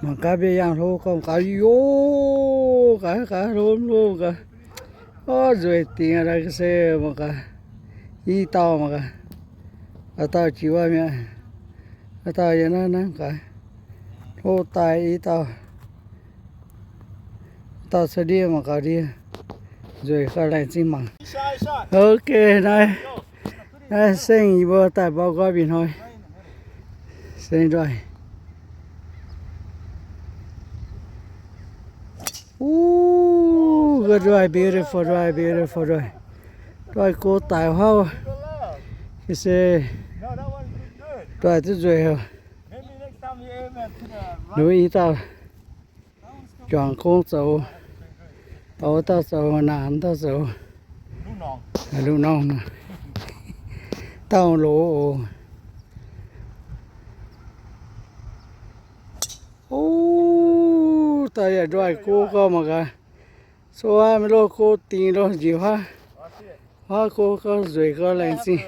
Mangc gaax mbiauz yangh hlo gorngv gaax, yoc, gaax, gaax, hlo, hlo gaax. Orv, nzueic dingc aqv, ga'sie mangc gaax. I dauh mangc gaax. Aa dauh jiu aqv mi'aqv. Aa dauh yiem naaiv hnangv gaax. Hlo daaih i dauh. Dauh caux ndie mangc gaax ndie. Nzueic gaax, laengz zingh mangc. Ok, naaiv, naaiv seng yie mbuo daaih mbau nqoi mingh hnoi. Seng ndoih. Ooh, good ndoih, beautiful ndoih, beautiful ndoih. Ndoih go daic huauv. Ga'sie ndoih duqv nzueic haic. Ninh mbuo i dauh juangc gong zoux, wuov dauh zoux naanc, dauh zoux lungh norm, dauh loz oc. Ov, daaih yaac ndoih go gau mangc gaax. Coqv aqv, maiv loz go dingc loz njiec huaav, huaav go gau, nzueic gau, laengz zingh.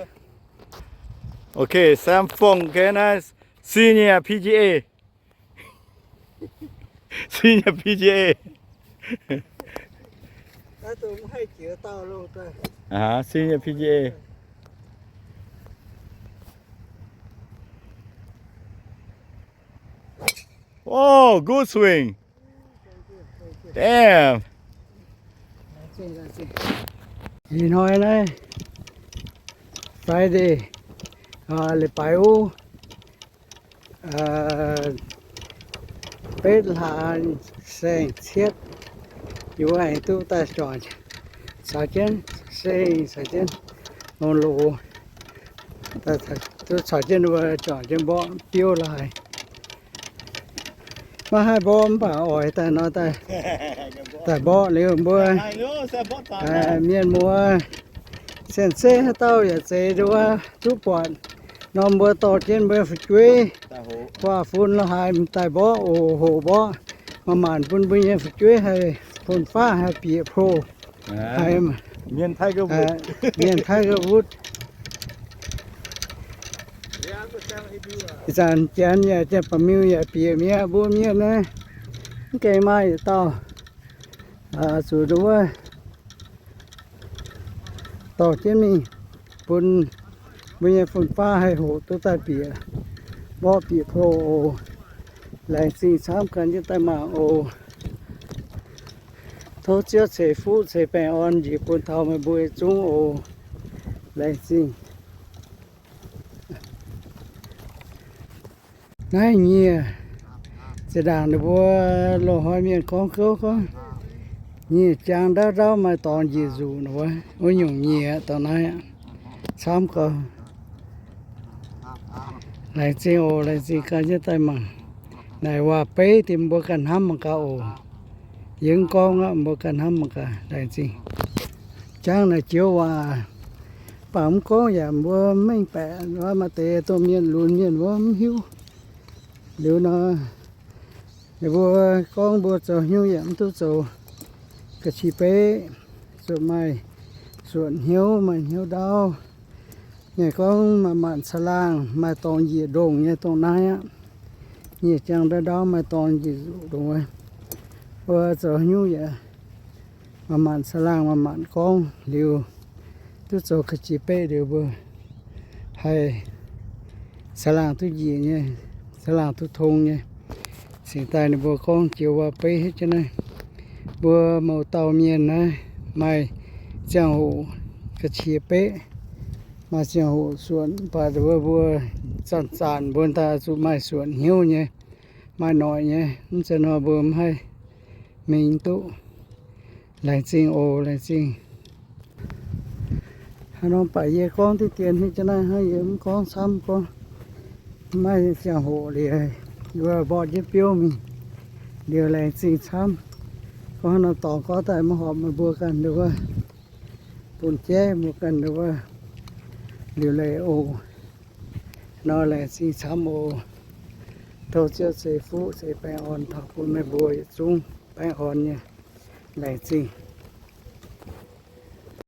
Okay, Sam Fong, okay, nice. Senior P G A. Senior P G A. Uh-huh, senior P G A. Oh, good swing. Damn. Ih hnoi naaiv Friday, leiz-baaix uv, betv hlaax saeng-cietv, yie mbuo aengx duqv daaih juangc caux jienv seng, caux jienv longx loz, duqv caux jienv mbuo juangc jienv mborqv biouv laaix. Maiv haih mborqv mv baac oix daaih nor daaih, daaih mborqv liuz mbuo mienh muoz, cien-ceqv haaix dauh yaac zeiz nduov duqv buatc nor, mbuo dorh jienv mbuo fu'jueiv, guaax fun la'haaix daaih mborqv oc, hoqc mborqv, maaih maanc bun mbuo nyei fu'jueiv haih fun-faqv, haih bieqc ploh, haih mienh taiv ga'wutv. Ih zanc janx yaac, janx-ba'miuh yaac bieqc mi'aqv. Mbuo mienh naaiv mv gaengh maaih yietc dauh zuqc nduov dorh jienv mingh bun mbuo nyei fun-faqv haih hoqc duqv daaih bieqc mborqv bieqc ploh oc. Laengz zingh camv ganh jienv daaih mangc oc. Tov Ziouv ceix fuqv ceix baengh orn njiec bun taux meih mbuo zungv oc. Laengz zingh. Naaiv nyieh, zinh ndaangc ninh mbuo loz-hnoi mienh gorngv gouv gorngv, nyieh jaang ndauv ndauv maaih dorngx njiec nzuqc nor wuov, wuov nyungc nyieh dorngx naaiv aqv. Camv gau. Laengz zingh oc, laengz zingh ganh jienv daaih mangc. Naaic waac-beiv dien mbuo ganh hnamv mangc gaax oc. Yie mv gorngv aqv, mbuo ganh hnamv mangc gaax, laengz zingh. Jangv naaic joux waac, baac mv gorngv yaac mbuo mv mengh baeqc, maaih deix domh mienh lunx mienh wuov mv hiuv. Liuz nor, ninh mbuo gorngv mbuo zoux haaix nyungc yaac mv duqv zoux ga'qiex beqv, zuqc maaih suonc hnyouv, maaih hnyouv ndaauv. Ninh gorngv maaih maanc caangh laangh, maaih dorngx njiec ndongc nyei dongh naaiv aqv. Nyieh jaang ndauv ndauv maaih dorngx njiec nzuqc ndongc wuov. Mbuo zoux haaix nyungc yaac maaih maanc caangh laangh, maaih maanc gorngv liuz, duqv zoux ga'qiex beqv liuz mbuo haih caangh laangh duqv njiec nyei, caangh laangh duqv tong nyei. Cingx daaih ninh mbuo gorngv joux waac-beiv hietv jienv naaiv, mbuo mouz dauh mienh naaiv maaih ziangh hoc ga'qiex beqv, maaih ziangh hoc suonc, mv baac mbuo, mbuo zanc-zanc mbuo daaih zuqc maaih suonc hnyouv nyei, maaih noic nyei. Mv zeiz nor mbuo mv haih mingh duqv. Laengz zingh oc, laengz zingh. Hnangv nor baac yie gorngv diqv dien hnangv naaiv, yie mv gorngv camv, gorngv maiv ziangh hoc liuz, yie mborqv jienv biouv mingh liuz laengz zingh camv. Gorngv hnangv nor dorngx gorngv daaih maiv horpc meih mbuo ganh nduov, bun jaiv mbuo ganh nduov liuz leiz oc. Nor laengz zingh camv oc. Tov Ziouv ceix fuqv ceix baengh orn taux bun meih mbuo yietc zungv baengh orn nyei. Laengz zingh.